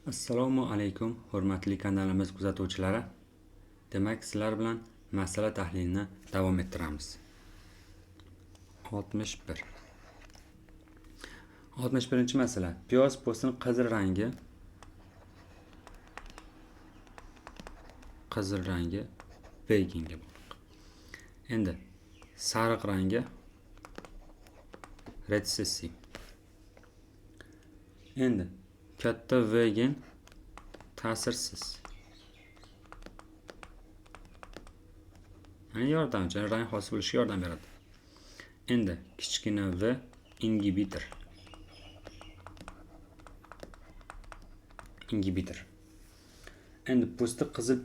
Assalomu alaykum, hurmatli kanalimiz kuzatuvchilari. Demak, sizlar bilan masala tahlilini davom ettiramiz. 61. 61-masala. Piyoz po'stining qizil rangi B genga bog'liq. Endi sariq rangi retsessiv. Endi katta V gen ta'sirsiz. Ya'ni yordamchi, rang hosil bo'lishiga yordam beradi. Endi kichkina V ingibitor. Ingibitor. Endi po'sti qizil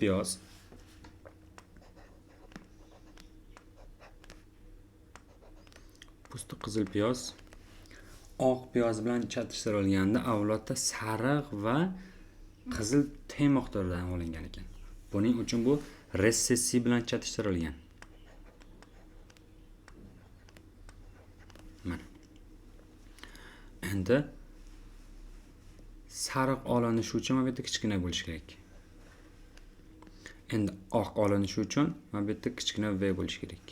piyoz oq piyoz bilan chatishtirilganda avlodda sariq va qizil teng miqdorda olingan ekan. Buning uchun bu retsessiv bilan chatishtirilgan. Mana. Endi sariq olinishi uchun mana bu yerda kichkina bo'lishi kerak. Endi oq olinishi uchun mana bu yerda kichkina V bo'lishi kerak.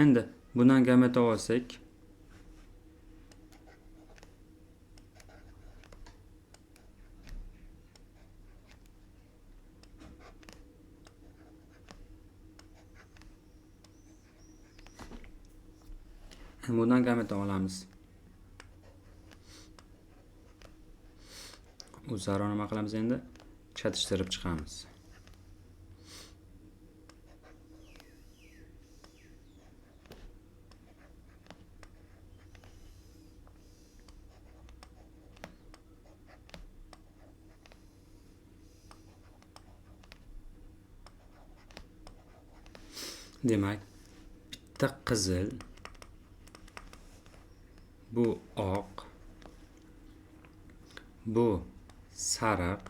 Endi bundan gameta olsak, bundan gameta olamiz. O'zaro nima qilamiz endi? Chatishtirib chiqamiz. Demak, bitta qizil, bu oq, bu sariq,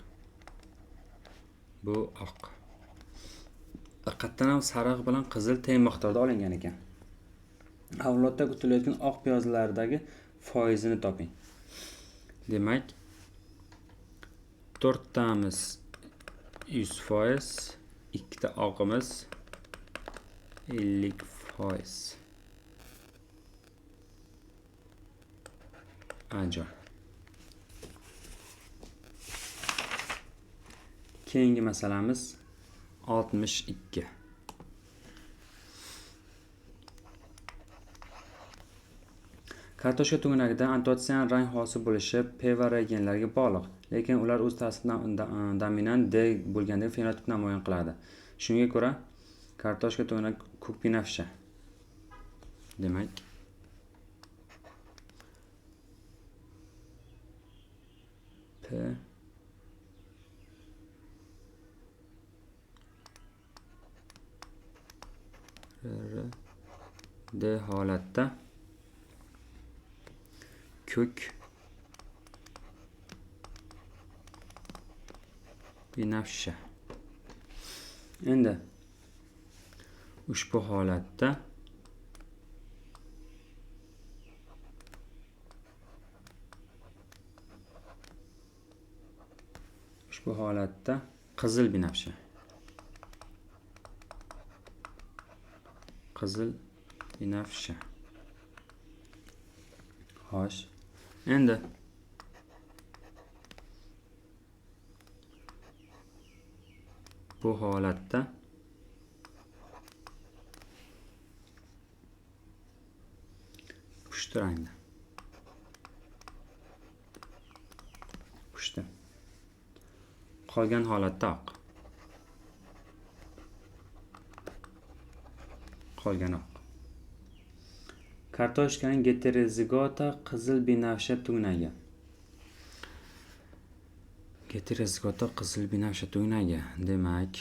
bu oq. Haqiqatan ham sariq bilan qizil teng miqdorda olingan ekan. Avlodda kutilayotgan oq piyozlardagi foizini toping. Demak, 4 tamiz 100%, 2 ta oqimiz 50%. Ajoyib. Keyingi masalamiz 62. Kartoshka tugunagida antotsian rang hosil bo'lishi P va R genlariga bog'liq, lekin ular o'z ta'siridan dominant D bo'lgandek fenotip namoyon qiladi. Shunga ko'ra kartoshka tugunak ko'k binafsha. Demak, P R D holatda ko'k binafsha. Endi ushbu holatda qizil binafsha. Qizil binafsha. Xo'sh. Endi bu holatda pushti rangda. Pushti. Qolgan holatda oq. Qolgan oq. Kartoshkaning geterozigota qizil binafsha tugunagi. Geterozigota qizil binafsha tugunagi. Demak,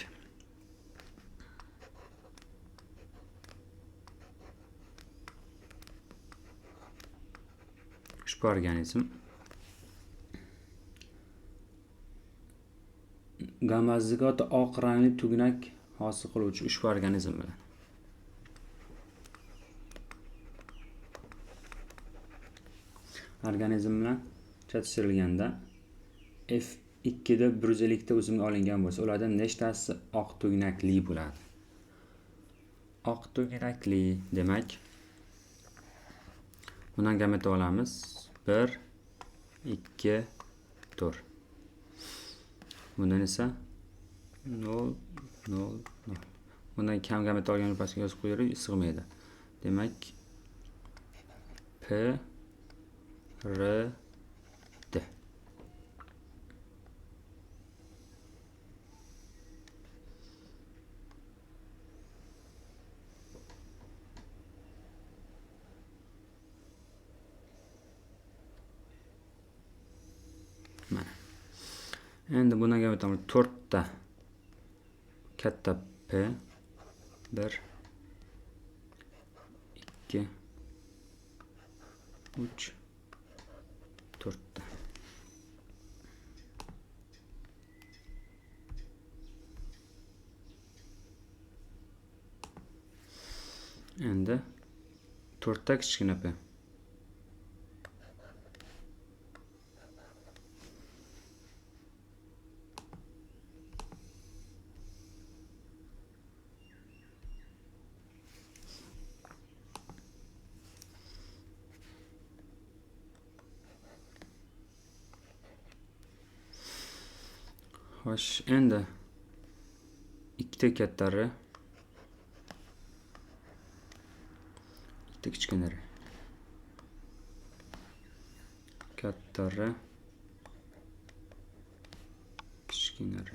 ushbu organizm gomozigota oq rangli tugunak hosil qiluvchi ushbu organizm bilan chatishtirilganda F2 da 150 ta uzumga olingan bo'lsa, ulardan nechtasi oq tugunakli bo'ladi? Oq tugunakli demak, bundan gameta olamiz. 1 2 4. Bundan esa 0 0 0. Bundan kam gameta olgan pastga yozib qo'yaylik, sig'maydi. Demak, P R D. Mana. Endi bundan gameta 4 ta katta P, 1 2 3 4 ta. Endi 4 ta kichkina P. Xo'sh, endi 2 ta katta R, 2 ta kichkina R. Katta R, kichkina R.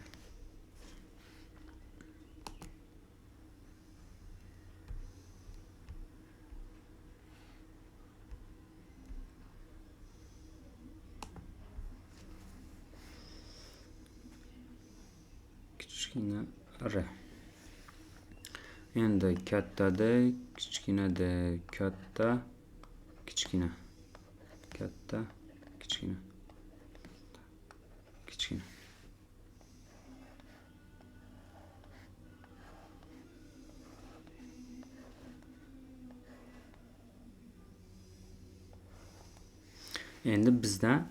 Kichkina R. Endi katta D, kichkina D, katta, kichkina, katta, kichkina, kichkina. Endi bizdan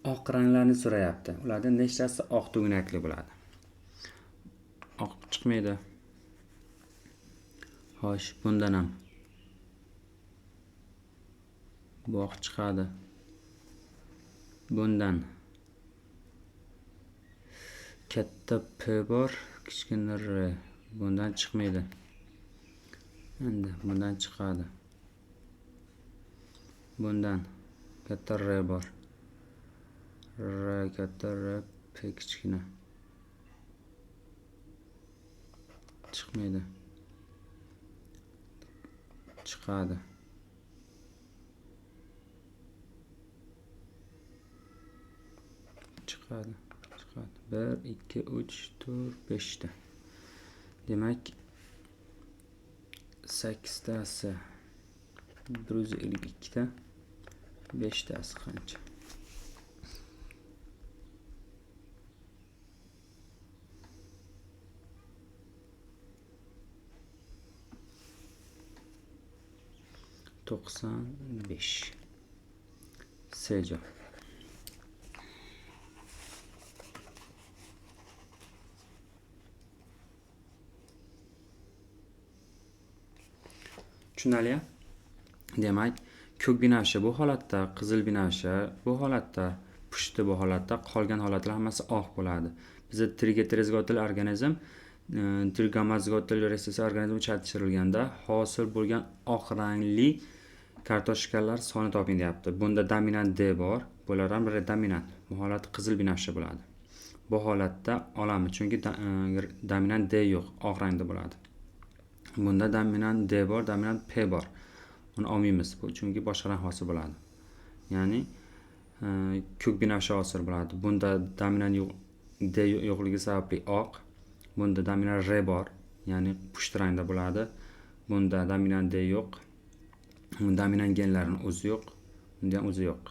oq ranglarni so'rayapti. Ulardan nechtasi oq tugunakli bo'ladi? Oq chiqmaydi. Xo'sh, bundan ham bu oq chiqadi. Bundan katta P bor, kichkina R. Bundan chiqmaydi. Endi bundan chiqadi. Bundan katta R bor. R katta R, P kichkina. Chiqmaydi. Chiqadi. Chiqadi. Chiqadi. 1 2 3 4 5 ta. Demak, 8 tasi 152 ta, 5 tasi qancha? 95. C javob. Tushunarli? Demak, ko'k binafsha bu holatda, qizil binafsha bu holatda, pushti bu holatda, qolgan holatlar hammasi oq bo'ladi. Bizda trigeterozigotli organizm, trigomozigotli resessiv organizm chalishtirilganda hosil bo'lgan oq rangli kartoshkalar soni toping deyapti. Bunda dominant D bor, bular ham bir dominant. Bu holat qizil binafsha bo'ladi. Bu holatda olamiz, chunki dominant D yo'q, oq rangda bo'ladi. Bunda dominant D bor, dominant P bor. Uni olmaymiz, bu chunki boshqa rang hosil bo'ladi. Ya'ni ko'k binafsha hosil bo'ladi. Bunda dominant yo'q, D yo'qligi sababli oq. Bunda dominant R bor, ya'ni pushti rangda bo'ladi. Bunda dominant D yo'q. Dominant genlarning o'zi yo'q. Bunda ham o'zi yo'q.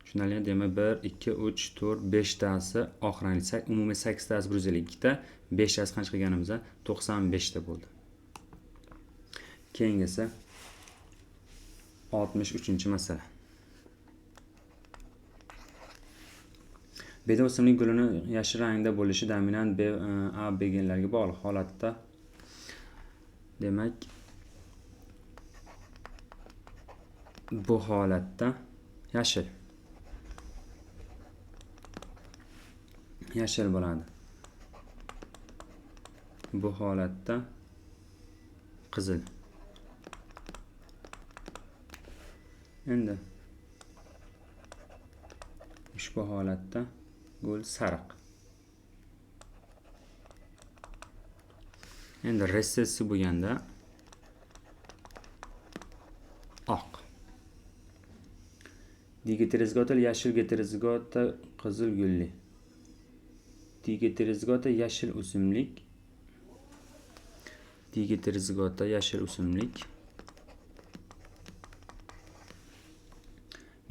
Tushunarli? Demak, 1 2 3 4 5 tasi oq rangli, umumiy 8 tasi 152 ta, 5 tasi qancha qilganimizda 95 ta bo'ldi. Keyingisi 63-masala. Beda o'simlik gulini yashil rangda bo'lishi dominant B, A, B genlariga bog'liq holatda. Demak, bu holatda yashil. Yashil bo'ladi. Bu holatda qizil. Endi ushbu holatda gul sariq. Endi ressessiv bo'lganda oq. Digeterozigota yashil, geterozigota qizil gulli. Digeterozigota yashil o'simlik. Digeterozigota yashil o'simlik.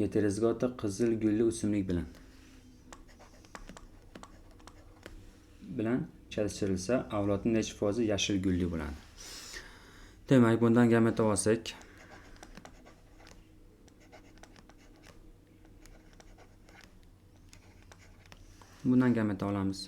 Geterozigota qizil gulli o'simlik bilan chalishtirilsa, avlodning necha foizi yashil gulli bo'ladi? Demak, bundan gameta olsak, bundan gameta olamiz.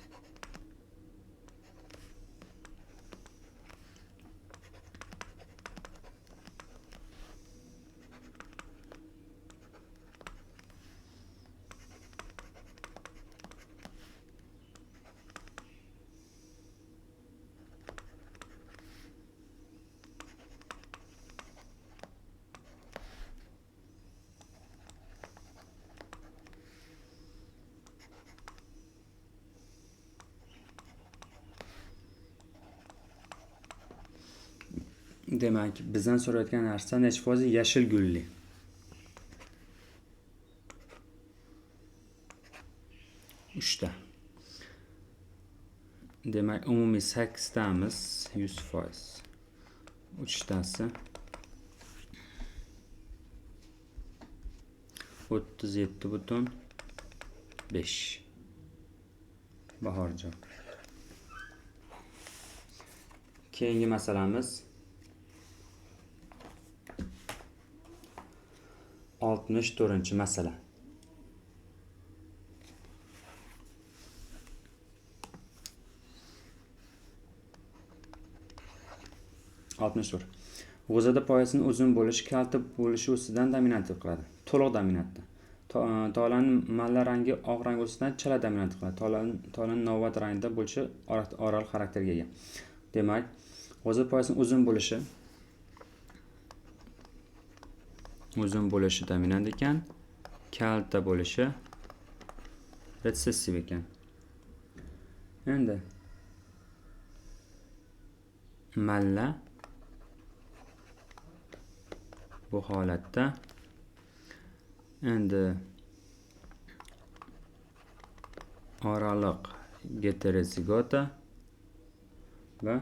Demak, bizdan so'rayotgan narsa necha foizi yashil gulli? 3ta. Demak, umumiy 8tamiz, 100%. 3tasi 37,5. Bahorjon. Keyingi masalamiz 64-masala. 64. G'o'zada poyasining uzun bo'lishi kalta bo'lishi ustidan dominantlik qiladi. To'liq dominantda. Tolaning malla rangi oq rang ustidan chala dominantlik qiladi. Tolaning novat rangda bo'lishi oraliq xarakterga ega. Demak, g'o'za poyasining uzun bo'lishi dominant ekan, kalta bo'lishi retsessiv ekan. Endi malla bu holatda endi oraliq geterozigota va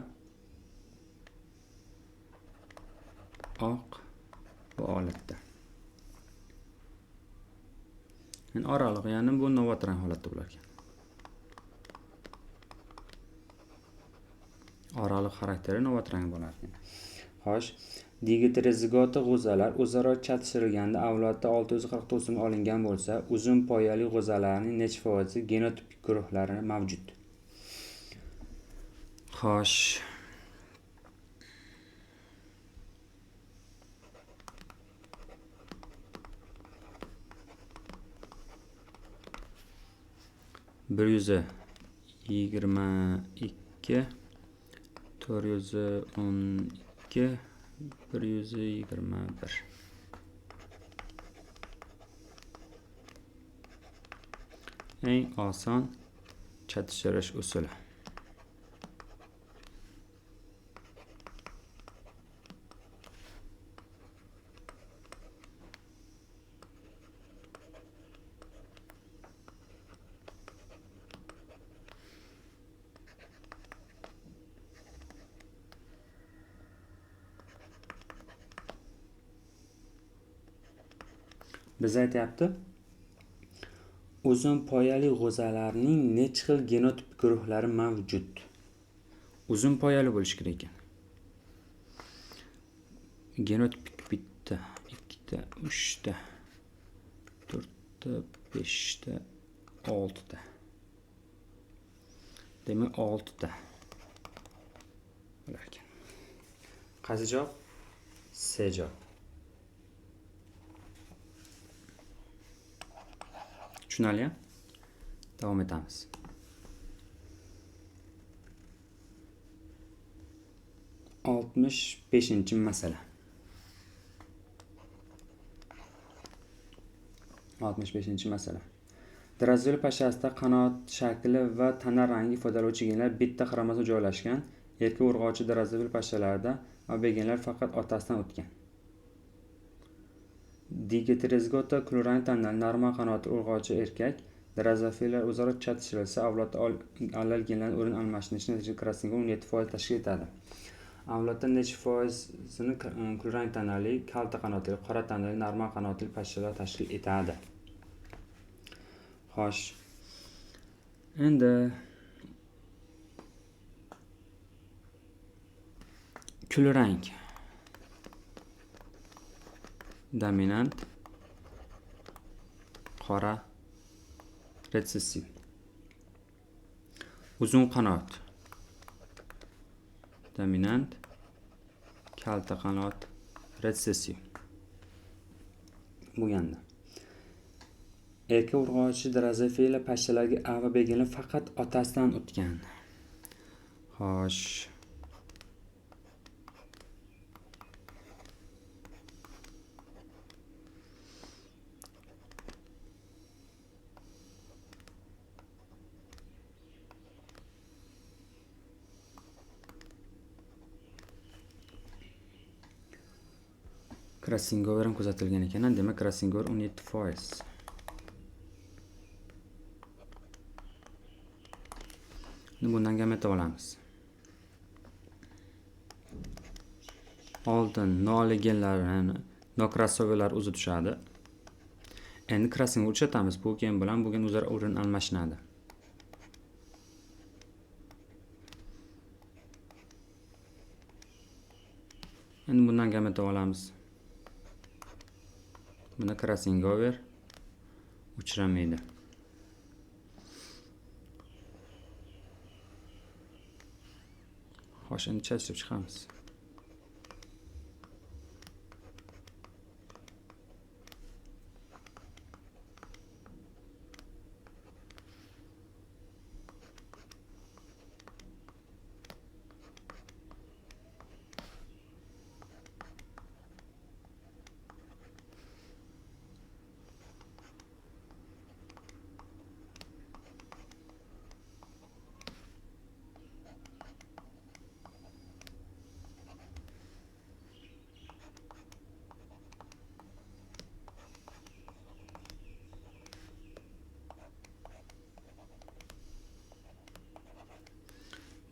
oq bu holatda. Endi oraliq, ya'ni bu novat rang holatda bo'lar ekan. Oraliq xarakteri novat rang bo'lar ekan. Xo'sh, digeterozigota g'o'zalar o'zaro chatishtirilganda avlodda 640 ta o'simlik olingan bo'lsa, uzun poyali g'o'zalarning necha foizi genotipik guruhlari mavjud? Xo'sh. Bir yuz yigirma ikki, to'rt yuz o'n ikki, bir yuz yigirma bir. Eng oson chatishtirish usuli. Biz aytyapti, uzun poyali g'o'zalarning necha xil genotip guruhlari mavjud? Uzun poyali bo'lishi kerak ekan. Genotipik bitta, ikkita, uchta, to'rtta, beshta, oltita. Demak 6 ta bo'lar ekan. Qaysi javob? C javob. Tushunarli? Davom etamiz. 65-masala. 65-masala. Drozofila pashshasida qanot shakli va tana rangi ifodalovchi genlar bitta xromosoma joylashgan. Erkak urg'ochi drozofila pashshalarida A B genlar faqat otasidan o'tgan. Digeterozigota kulrang tanali normal qanotli urg'ochi erkak drozofila o'zaro chatishilsa, avlodda allel genlarning o'rin almashinishi natijasida krossinga 17% tashkil etadi. Avlodda necha foizini kulrang tanali, kalta qanotli, qora tanali, normal qanotli pashshalar tashkil etadi? Xo'sh. Endi kulrang dominant, qora retsessiv. Uzun qanot dominant, kalta qanot retsessiv bo'lganda. Erkak urg'ochi drozofila pashshalarga A va B genlar faqat otasidan o'tgan. Xo'sh. Krassingover ham kuzatilgan ekan. Demak, Krassingover 17%. Endi bundan gameta olamiz. Oldin noli genlarini, nokrassoverlar o'zi tushadi. Endi krassingover uchratamiz. Bu gen bilan bu gen o'zaro o'rin almashinadi. Endi bundan gameta olamiz. Bunda krassingover uchramaydi. Xo'sh, endi chachib chiqamiz.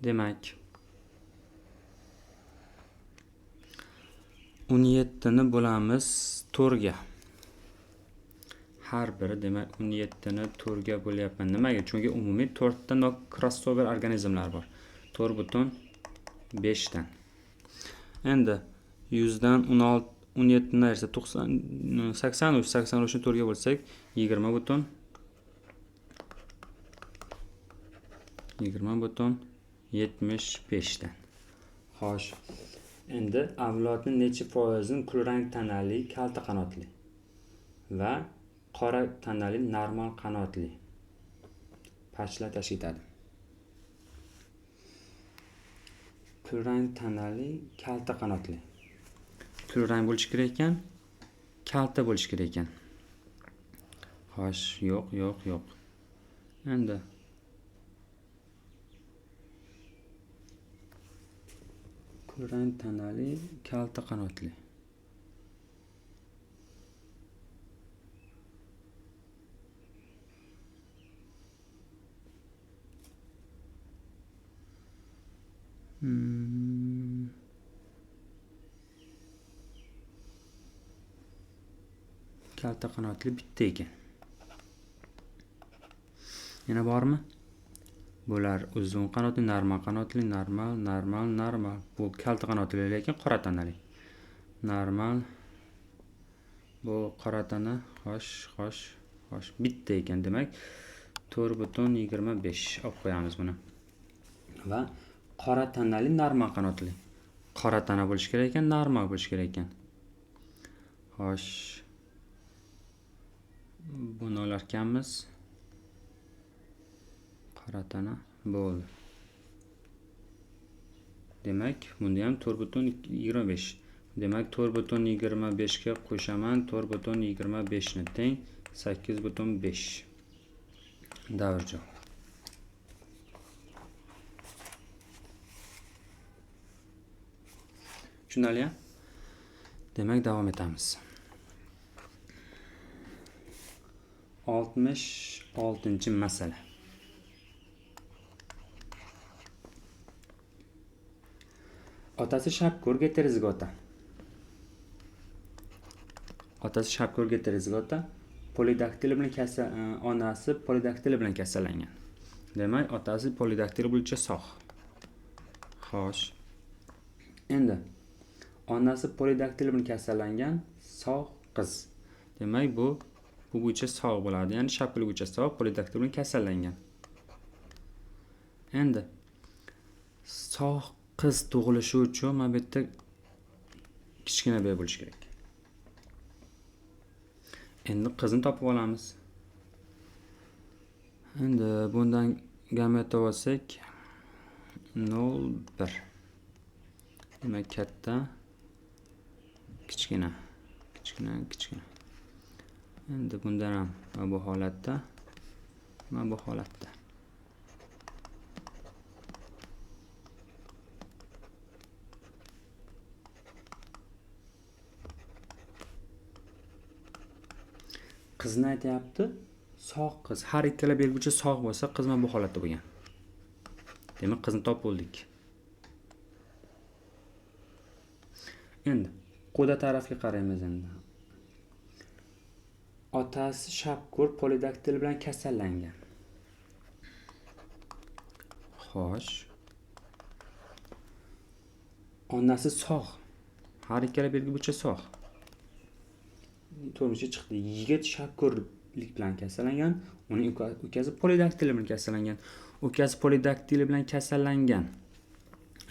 Demak, 17 ni bo'lamiz 4 ga. Har biri, demak, 17 ni 4 ga bo'lyapman. Nimaga? Chunki umumiy 4 ta crossover organizmlar bor. 4.5 dan. Endi 100 dan 16 17 ni ayirsa 90 83, 83 ni 4 ga bo'lsak 20.75 dan. Xo'sh, endi avlodning necha foizini kulrang tanali, kalta qanotli va qora tanali, normal qanotli pashshalar tashkil etadi. Kulrang tanali, kalta qanotli. Kulrang bo'lishi kerak ekan, kalta bo'lishi kerak ekan. Xo'sh, yo'q, yo'q, yo'q. Endi kulrang tanali, kalta qanotli. Kalta qanotli bitta ekan. Yana bormi? Bular uzun qanotli, normal qanotli, normal, normal, normal. Bu kalta qanotli, lekin qora tanali. Normal. Bu qora tana, xo'sh, xo'sh, xo'sh, bitta ekan. Demak, 4.25 olib qo'yamiz buni. Va qora tanali normal qanotli. Qora tana bo'lishi kerak ekan, normal bo'lishi kerak ekan. Xo'sh. Buni olarkanmiz. Qora tana bo'ldi. Demak, bunda ham 4.25. Demak, 4.25 ga qo'shaman 4.25 ni teng 8.5. Davr javob. Tushunarli? Demak, davom etamiz. 66-masala. Otasi Shapko'r geterozigota. Otasi Shapko'r geterozigota polidaktili bilan onasi polidaktili bilan kasallangan. Demak, otasi polidaktili bo'yicha sog'. Xo'sh. Endi onasi polidaktili bilan kasallangan sog' qiz. Demak, bu bo'yicha sog' bo'ladi. Ya'ni Shapko'rlik bo'yicha sog', polidaktili bilan kasallangan. Endi sog' qiz tug'ilishi uchun mana bu yerda kichkina B bo'lishi kerak. Endi qizni topib olamiz. Endi bundan gameta olsak 0,1. Demak, katta, kichkina, kichkina, kichkina. Endi bundan ham mana bu holatda, mana bu holatda. Qizni aytyapti, sog' qiz. Har ikkala belguvchi sog' bo'lsa, qiz mana bu holatda bo'lgan. Demak, qizni topib oldik. Endi quda tarafga qaraymiz endi. Otasi Shapko'r polidaktil bilan kasallangan. Xo'sh. Onasi sog'. Har ikkala belgi bo'yicha sog'. Turmushga chiqdi. Yigit Shapko'rlik bilan kasallangan, uning ukasi polidaktil bilan kasallangan. Ukasi polidaktil bilan kasallangan.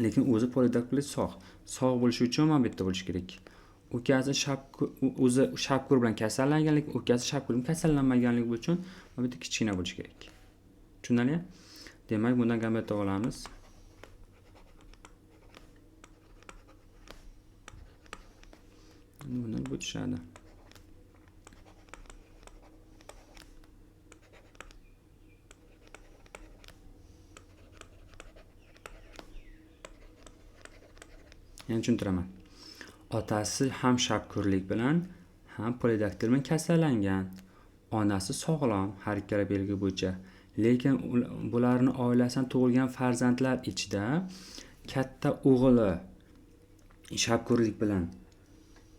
Lekin o'zi polidaktil sog'. Sog' bo'lishi uchun mana bu yerda bo'lishi kerak. Ukasi Shapko'r, o'zi Shapko'r bilan kasallangan, lekin ukasi Shapko'r bilan kasallanmaganligi uchun mana bu yerda kichkina bo'lishi kerak. Tushundingmi? Demak, bundan gameta olamiz. Bundan bu tushadi. Yana tushuntiraman. Otasi ham Shapko'rlik bilan, ham polidaktil bilan kasallangan. Onasi sog'lom har ikkala belgi bo'yicha. Lekin bularning oilasidan tug'ilgan farzandlar ichida katta o'g'li Shapko'rlik bilan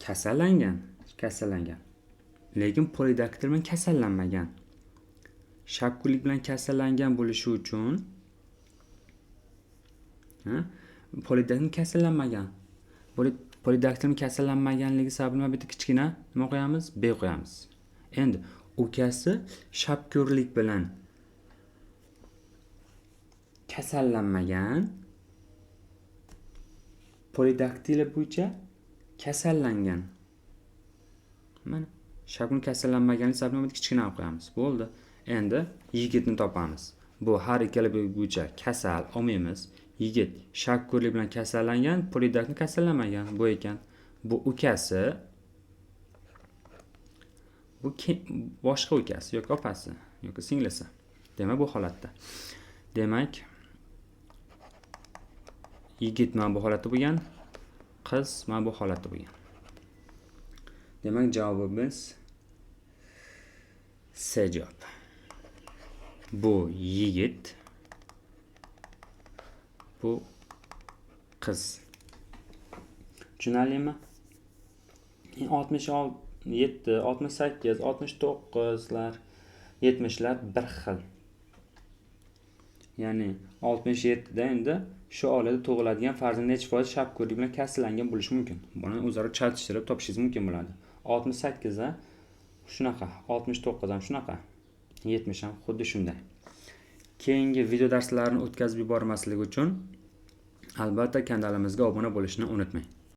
kasallangan. Lekin polidaktil bilan kasallanmagan. Shapko'rlik bilan kasallangan bo'lishi uchun, ha, polidaktil kasallanmagan. Polidaktil kasallanmaganligi sababli mana bu yerda kichkina nima qo'yamiz? B qo'yamiz. Endi ukasi Shapko'rlik bilan kasallanmagan, polidaktili bo'yicha kasallangan. Mana Shapko'r kasallanmaganligi sababli mana bu yerda kichkina qo'yamiz. Bo'ldi. Endi yigitni topamiz. Bu har ikkala belgi bo'yicha kasal olmaymiz. Yigit Shapko'rlik bilan kasallangan, polidaktil kasallanmagan bu ekan. Bu ukasi, bu boshqa ukasi yoki opasi yoki singlisi. Demak, bu holatda. Demak, yigit mana bu holatda bo'lgan, qiz mana bu holatda bo'lgan. Demak, javobimiz C javob. Bu yigit, bu qiz. Tushunarlimi? 67, 68, 69lar, 70lar bir xil. Ya'ni 67 da endi shu oilada tug'iladigan farzand necha foiz Shapko'rlik bilan kasallangan bo'lishi mumkin? Buni o'zaro chalishtirib topishingiz mumkin bo'ladi. 68 da shunaqa, 69 ham shunaqa, 70 ham xuddi shunday. Keyingi video darslarni o'tkazib yubormaslik uchun albatta kanalimizga obuna bo'lishni unutmang.